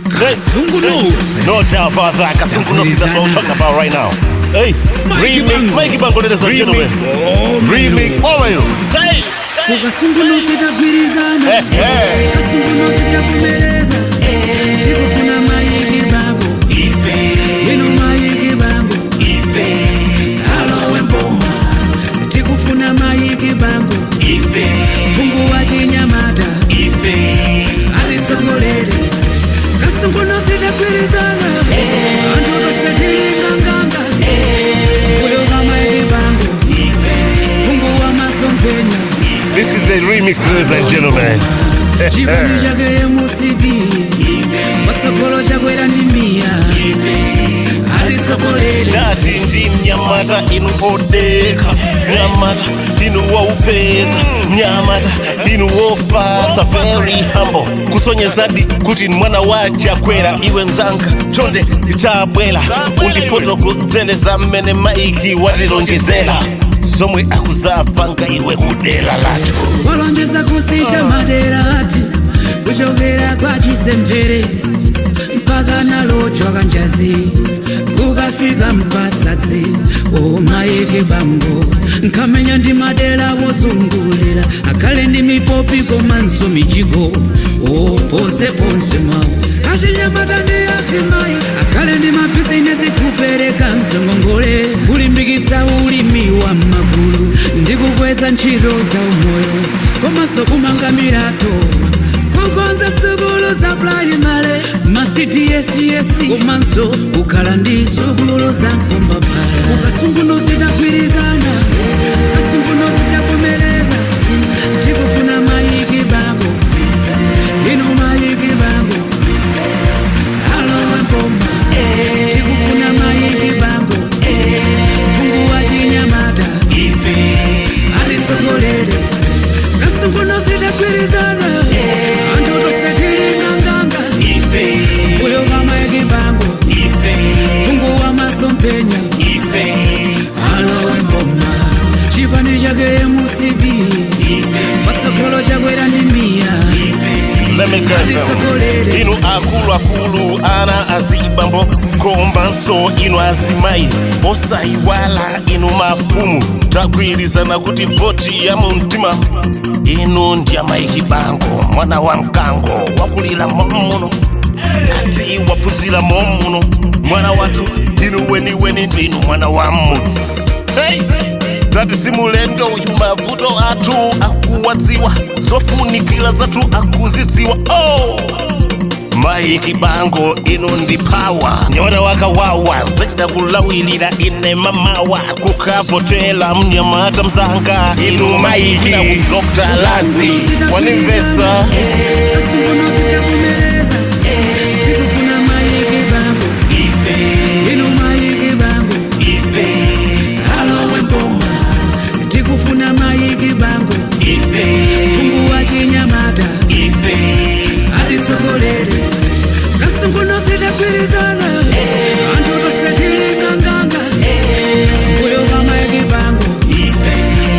Kasungu North. No doubt about that. Kasungu North, that's what I'm talking about right now. Hey, Mikey remix. Bango. Mikey Bango, ladies and gentlemen. Remix. Oyo. Hey. Kukasungu North tagwirizana. Hey. Kasungu North takumeleza. Tikufuna Mike Bango. Inu Mike Bango. Alowe mboma. Tikufuna Mike Bango. Phungu wa chinyamata. Atitsogolere. Kasungu North tagwirizana. Anthu tonse tili nganganga. Mbuyo ka Mike Bango. Phungu wa masomphenya. This is the remix, ladies and gentlemen. Chipani chake MCP. Patsogolo Chakwera ndi Miya. Atitsogolere. Ndati ndi mnyamata inu odeka, mnyamata inu waupeza, mnyamata inu wofatsa, very humble, kusonyezadi kuti ni mwana wa Chakwera. Iwe mzanga, chonde itabwela undifotokozele mmene Mike watilonjezera zomwe akuzapanga iwe kudera lathu. Walonjeza kusintha madera ati kuchokera kwa Chisemphere mpaka nalojwa Kanjazi kukafika Mpasatsi. O Mike Bango nkamenya ndi madera wozungulira akhale ndi mipopi komanso mijigo o ponseponse mawu achinyamata ndi azimayi akhale ndi mabizinesi kupereka ngongole, kulimbikitsa ulimi wa magulu ndi kukweza ntchito za umoyo komanso kumanga milatho, kukonza sukulu za pulaimale, ma CDSS, komanso kukhala ndi sukulu za mkombaphala. Kukasungu North tagwirizana. Kasungu North takomeleza. Tikufuna Mike Bango. Inu Mike Bango. Alowe mboma. Tikufuna Mike Bango. Phungu wa chinyamata. Atitsogolere. Kasungu North tagwirizana. Anthu tonse tili nganganga. Mbuyo ka Mike Bango. Phungu wa masomphenya. Alowe mboma. Chipani chake MCP. Patsogolo Chakwera ndi Miya. Let me get them. Atitsogolere. Inu akuluakulu, ana azibambo komanso inu azimayi, osayiwala inu mafumu, tagwirizana kuti voti ya mumtima inu ndi a Mike Bango, mwana wa mkango wakulira momuno ati waphunzira momuno, mwana wathu inu weniweni ndinu mwana wa mmudzi. Hey! Tati simulendo uyu, mavuto athu akuwadziwa, zofunikira zathu akuzidziwa. Oh! Mike Bango inu ndi power, nyamata wakawawa, nzachita kulawirira ine mamawa kukavotela mnyamata mzanga inu Mike. Dr. Lazi wanimvesa. Kasungu North takumeleza. Tikufuna Mike Bango. Inu Mike Bango. Alowe mboma. Tikufuna Mike Bango. Phungu wa chinyamata. Atitsogolere. Kasungu North tagwirizana. Anthu tonse tili nganganga. Mbuyo ka Mike Bango.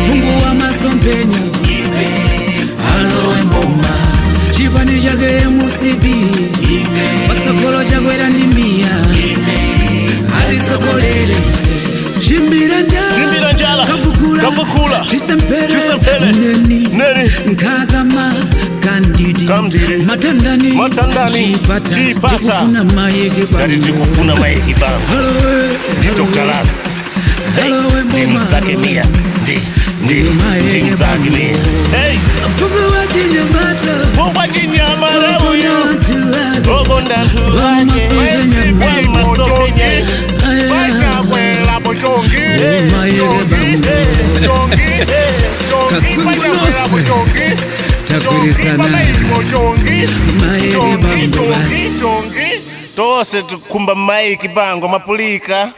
Phungu wa masomphenya. Alowe mboma. Chipani chake MCP. Patsogolo Chakwera ndi Miya. Atitsogolere. Chimbira njala. Chimbira njala. Kavukula. Kavukula. Chisempere. Chisempere. Neni. Neni. Nkakama. Kandidi. Kandidi. Matandani. Matandani. Chipata. Chipata. Tikufuna Mike Ngati Bango. tikufuna Mike Bango Alowe. ndi Dr. Las Alowe ndi mboma. mzake Mia ndi mzake Mia. Hey! Phungu wa chinyamata. Phungu wa chinyamata uyu. Okonda anthu ake. Okonda anthu ake. Wamasomphenya. Wamasomphenya. Mike Bango. Kasungu North. Tagwirizana. Mike Bango basi. Tose tikumba Mike Bango mapulika.